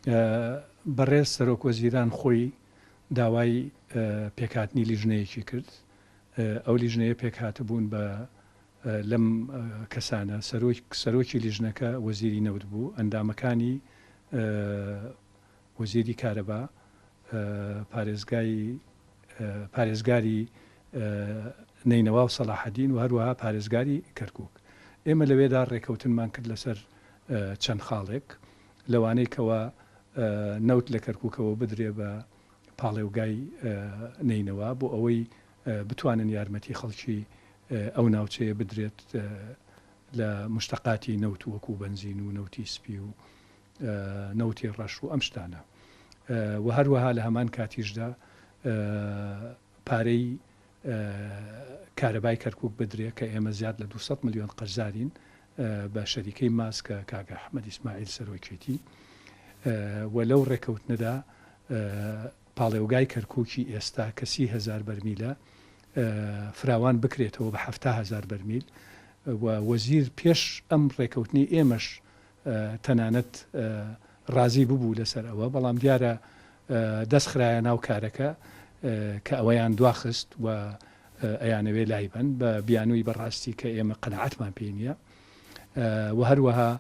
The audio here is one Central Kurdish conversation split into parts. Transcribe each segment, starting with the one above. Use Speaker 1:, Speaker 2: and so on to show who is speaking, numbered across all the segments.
Speaker 1: بەڕێز سەرۆک وەزیران خۆی داوای پێکهاتنی لیژنەیەکی کرد، ئەو لیژنەیە پێکهاتبوون بە لەم کەسانە، سەرۆکی لیژنەکە وەزیری نەوت بوو، ئەندامەکانی وەزیری کارەبا، پارێزگای پارێزگاری نەینەوا و سەلاحەدین و هەروەها پارێزگاری کەرکوک. ئێمە لەوێدا ڕێکەوتنمان کرد لەسەر چەند خاڵێک، لەوانەی کەوا نەوت لە کەرکوکەوە بدرێ بە پاڵێوگای نەینەوا بۆ ئەوەی بتوانن یارمەتی خەڵکی ئەو ناوچەیە بدرێت لە موشتەقاتی نەوت وەکو بەنزین و نەوتی سپی و نەوتی ڕەش و ئەم شتانە و هەروەها لە هەمان کاتیشدا پارەی کارەبای کەرکوک بدرێ کە ئێمە زیاد لە 200 ملیۆن قەرزارین بە شەریکەی ماس کە کاک ئەحمەد ئیسماعیل سەرۆکێتی و لەو ڕێکەوتنەدا پاڵێوگای کەرکوکی ئێستا کە 30هزار بەرمیلە فراوان بکرێتەوە بە 70هزار بەرمیل و وەزیر پێش ئەم ڕێکەوتنی ئێمەش تەنانەت ڕازی ببوو لەسەر ئەوە، بەڵام دیارە دەست خرایە ناو کارەکە کە ئەوەیان دواخست و ئەیانەوێ لایبەن بە بیانووی بەڕاستی کە ئێمە قەناعەتمان پێی نییە و هەروەها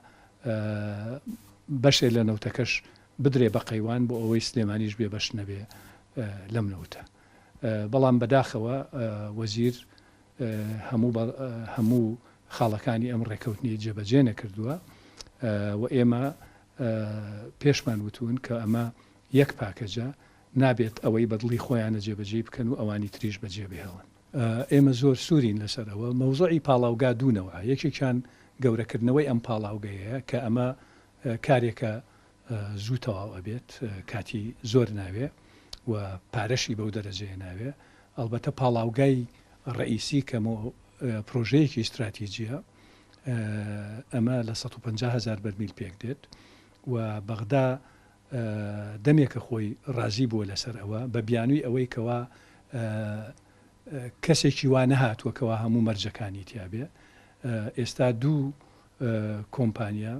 Speaker 1: بەشێ لە نەوتەکەش بدرێ بە قەیوان بۆ ئەوەی سلێمانیش بێ بەش نەبێ لەم نەوتە. بەڵام بەداخەوە وەزیر هەموو هەموو خاڵەکانی ئەم ڕێکەوتنەی جێبەجێ نەکردووە و ئێمە پێشمان وتوون کە ئەمە یەک پاکەجە، نابێت ئەوەی بە دڵی خۆیانە جێبەجێی بکەن و ئەوانی تریش بەجێ بهێڵن. ئێمە زۆر سوورین لەسەر ئەوە. مەوزوعی پاڵاوگا دوو نەوعە، یەکێکیان گەورەکردنەوەی ئەم پاڵاوگەیەیە کە ئەمە کارێکە زوو تەواو ئەبێت کاتی زۆر ناوێ و پارەشی بەو دەرەجەیە ناوێ ئەڵبەتە پاڵاوگای ڕەئیسی کە پرۆژەیەکی ئیستراتیجیە ئەمە لە 150 هەزار بەرمیل پێک دێت و بەغدا دەمێکە خۆی ڕازی بووە لەسەر ئەوە بە بیانووی ئەوەی کەوا کەسێکی وا نەهاتووە کەوا هەموو مەرجەکانی تیابێ ئێستا دوو کۆمپانیا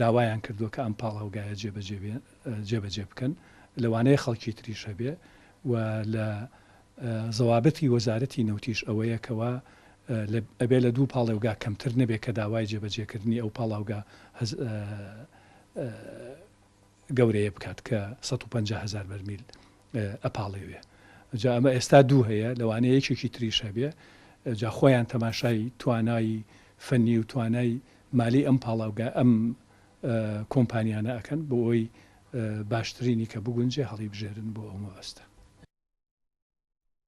Speaker 1: داوایان کردووە کە ئەم پاڵاوگایە جێبەجێ بکەن، لەوانەیە خەڵکی تریش هەبێ و لە زەوابتی وەزارەتی نەوتیش ئەوەیە کەوا ئەبێ لە دوو پاڵێوگا کەمتر نەبێ کە داوای جێبەجێکردنی ئەو پاڵاوگا گەورەیە بکات کە 150 هەزار بەرمیل ئەپاڵێوێ جا ئەمە ئێستا دوو هەیە لەوانەیە یەکێکی تریش هەبێ جا خۆیان تەماشای توانای فەنی و توانای مالی ئەم پاڵاوگا ئەم کۆمپانیانە ئەکەن بۆ ئەوەی باشترینی کە بگونجێ هەڵیبژێرن بۆ ئەو مەبەستە.